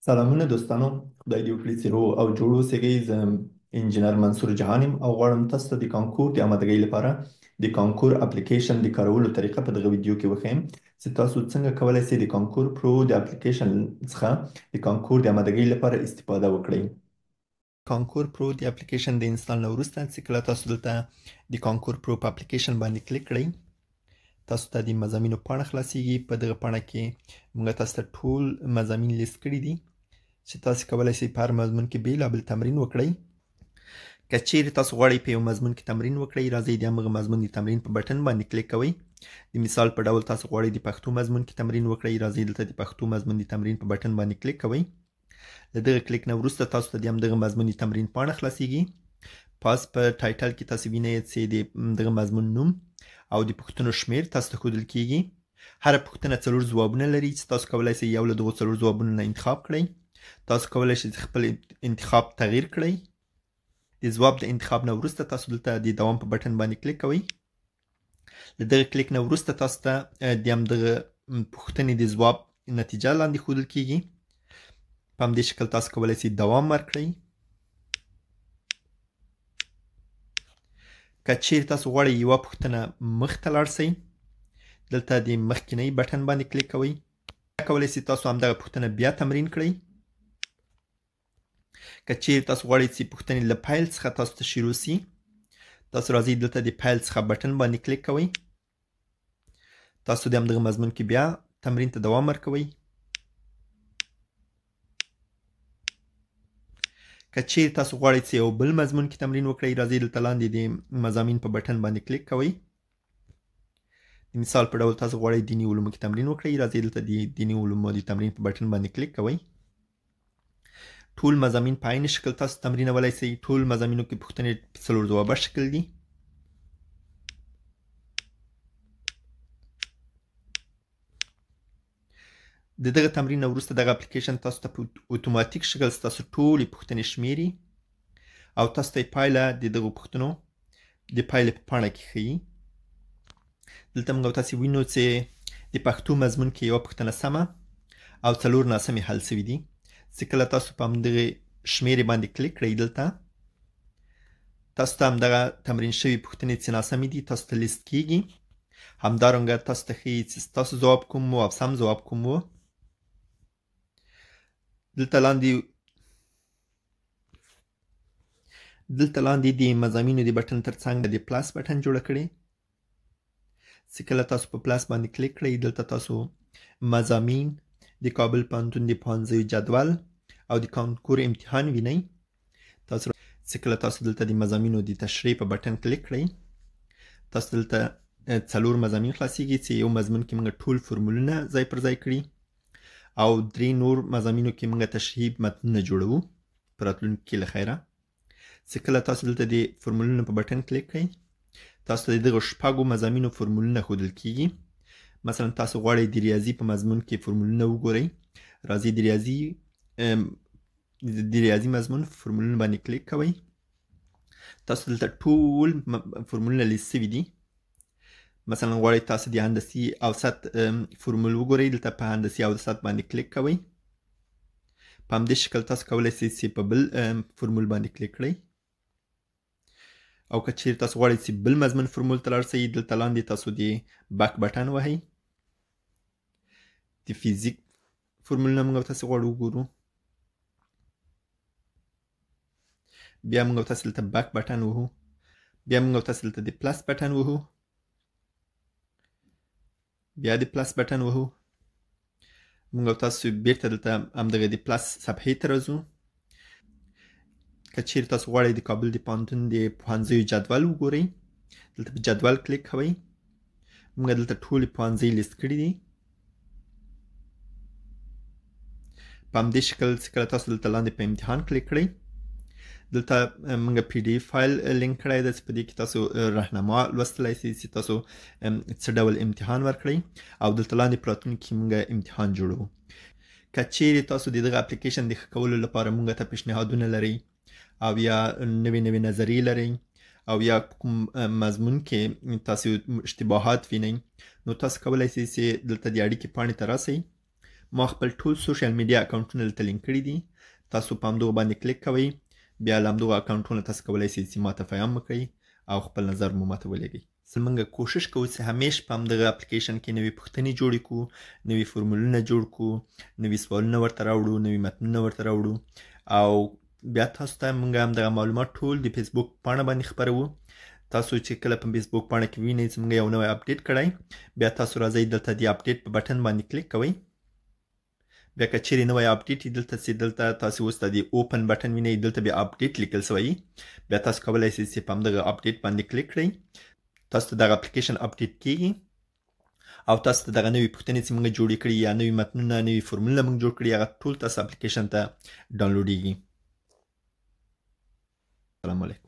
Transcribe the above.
سلامونه دوستانو، خدای دې وکړي چې روغ او جوړ اوسئ. زه انجینر منصور جهان یم او غواړم تاسو ته د کانکور د آمادګۍ لپاره د کانکور اپلیکیشن د کارولو طریقه په دغه ویډیو کې وښیم چې تاسو څنګه کولی شئ د کانکور پرو د اپلیکیشن څخه د کانکور د آمادګۍ لپاره استفاده وکړئ. کانکور پرو د اپلیکیشن د انستال نه وروسته چې کله تاسو دلته د کانکور پرو په اپلیکیشن باندې کلیک کړئ، تاسو ته د مضامینو پاڼه خلاصیږي. په دغه پاڼه کې موږ تاسو ته ټول مضامین لیست کړي دي چې تاسو کولی شئ په هر مضمون کې بېلابېل تمرین وکړئ. که چیرې تاسو غواړئ په یو مضمون کې تمرین وکړئ، راځئ د همغه مضمون د تمرین په بټن باندې کلیک کوئ. د مثال په ډول تاسو غواړئ د پښتو مضمون کې تمرین وکړئ، راځئ دلته د پښتو مضمون د تمرین په بټن باندې کلیک کوئ. له دغه کلیک نه وروسته تاسو ته د همدغه مضمون د تمرین پاڼه خلاصیږي. پس په title کې تاسو وینئ چې د دغه مضمون نوم او د پوښتنو شمېر تاسو ته ښودل کیږي. هره پوښتنه څلور ځوابونه لري چې تاسو کولی شئ یو له دغو څلور ځوابونو نه انتخاب کړئ. تاسو کولی شئ چې خپل انتخاب تغییر کړئ. د ځواب د انتخاب نه وروسته تاسو دلته د دوام په بټن باندې کلیک کوئ. له دغه کلیک نه وروسته تاسو ته د همدغه پوښتنې د ځواب نتیجه لاندې ښودل کیږي. په همدې شکل تاسو کولی شئ دوام ورکړئ. که چیرې تاسو غواړئ یوه پوښتنه مخته لاړ شئ، دلته د مخکینی بټن باندې کلیک کوئ. کولی شئ تاسو همدغه پوښتنه بیا تمرین کړئ. که چیرې تاسو غواړئ چې پوښتنې له پیل څخه تاسو ته شروع سي، تاسو راځئ دلته د پیل څخه بټن باندې کلیک کوئ. تاسو د همدغه مضمون کې بیا تمرین ته دوام ورکوئ. که چیرې تاسو غواړئ چې یو بل مضمون کې تمرین وکړئ، راځئ دلته لاندې د مضامین په بټن باندې کلیک کوئ. د مثال په ډول تاسو غواړئ دیني علومو کې تمرین وکړئ، راځئ دلته د دیني علومو د تمرین په بټن باندې کلیک کوئ. ټول مضامین په عین شکل تاسو تمرینولی شئ. ټول مضامینو کې پوښتنې په څلور ځوابه شکل دي. د دغه تمرین نه وروسته دغه اپلیکیشن تاسو ته په اتوماتیک شکل ستاسو ټولې پوښتنې شمیري او تاسو ته یې پایله د دغو پوښتنو د پایلې په پاڼه کې ښیي. دلته موږ تاسې وینو چې د پښتو مضمون کې یوه پوښتنه سمه او څلور ناسمې حل سوي دي. چې کله تاسو په همدغې شمیرې باندې کلیک کړئ، دلته تاسو ته همدغه تمرین شوي پوښتنې چې ناسمې دي تاسو ته لیست کیږي. همدارنګه تاسو ته ښیي چې ستاسو ځواب کوم و او سم ځواب کوم و. دلته لاندې د مضامینو د بټن ترڅنګ د plus بټن جوړه کړې. چې کله تاسو په plus باندې کلیک کړئ، دلته تاسو مضامین، د کابل پوهنتون د پوهنځیو جدول او د کانکور امتحان وینئ. تاسو چې کله تاسو دلته د مضامینو د تشریح په بټن کلیک کړئ، تاسو دلته څلور مضامین خلاصیږي چې یو مضمون کې موږ ټول فرمولونه ځای پر ځای کړي او درې نور مضامینو کې موږ تشریحي متنونه جوړوو په راتلونکي کې له خیره. چې کله تاسو دلته د فرمولونو په بټن کلیک کړئ، تاسو ته د دغو شپږو مضامینو فرمولونه ښودل کیږي. مثلا تاسو غواړئ د ریاضي په مضمون کې فرمولونه وګورئ، راځئ د ریاضي مضمون فرمولونه باندې کلیک کوئ. تاسو دلته ټول فرمولونه لیست سوي دي. مثلا غواړئ تاسو د هندسي اوسط فرمول وګورئ، دلته په هندسي اوسط باندې کلیک کوئ. په همدې شکل تاسو کولی شئ چې په بل فرمول باندې کلیک کړئ. او که چیرې تاسو غواړئ چې بل مضمون فرمول ته لاړ شئ، دلته لاندې تاسو د back بټن وهئ. د فزیک فرمولونه موږ تاسو غواړو وګورو، بیا موږ تاسو دلته back بټن وهو، بیا موږ تاسو دلته د plus بټن وهو، بیا د plus بټن وهو. موږ تاسو بیرته دلته همدغه د plus صفحې ته راځو. که چیرې تاسو غواړئ د کابل د پوهنتون د پوهنځیو جدول وګورئ، دلته په جدول کلیک کوئ. موږ دلته ټولې پوهنځۍ لیست کړي دي. په همدې شکل چې کله تاسو دلته لاندې په امتحان کلیک کړئ، دلته موږ PDF فایل لینک کړی دی چې په دې کې تاسو رهنما لوستلی شئ چې تاسو څه ډول امتحان ورکړئ، او دلته لاندې په راتلونکي کې موږ امتحان جوړوو. که چیرې تاسو د دغه اپلیکیشن د ښه کولو لپاره موږ ته پیشنهادونه لرئ او یا نوې نوې نظریې لرئ او یا کوم مضمون کې تاسو اشتباهات وینئ، نو تاسو کولی شئ چې دلته د اړیکې پاڼې ته راسئ، ما خپل ټول سوشل میډیا اکاونټونه دلته لینک کړي دي. تاسو په همدغو باندې کلیک کوئ، بیا له همدغو اکاونټونو تاسو کولای شئ چې ماته پیغام وکړئ او خپل نظر مو ماته ولیږئ. موږ کوشش کوو چې همیش په همدغه اپلیکیشن کې نوې پوښتنې جوړې کړو، نوي فورمولونه جوړ کړو، نوي سوالونه ورته راوړو، نوي متنونه ورته راوړو، او بیا تاسو ته موږ همدغه معلومات ټول د فیسبوک پاڼه باندې خپروو. تاسو چې کله په فیسبوک پاڼه کې وینئ چې موږ یو نوی اپډیټ کړی، بیا تاسو راځئ دلته د اپډیټ په بټن باندې کلیک کوئ. بیا که چیرې نوی اپډیټ وي دلته چې دلته تاسو اوس د اوپن بټن وینئ، دلته بیا اپډیټ لیکل شوی، بیا تاسو کولای شئ چې په همدغه اپډیټ باندې کلیک کړئ. تاسو ته دغه اپلیکیشن اپډیټ کیږي او تاسو ته دغه نوې پوښتنې چې موږ جوړې کړي یا نوي متنونه، نوي فورمولونه موږ جوړ کړي، هغه ټول تاسو اپلیکیشن ته ډاونلوډیږي. السلام علیکم.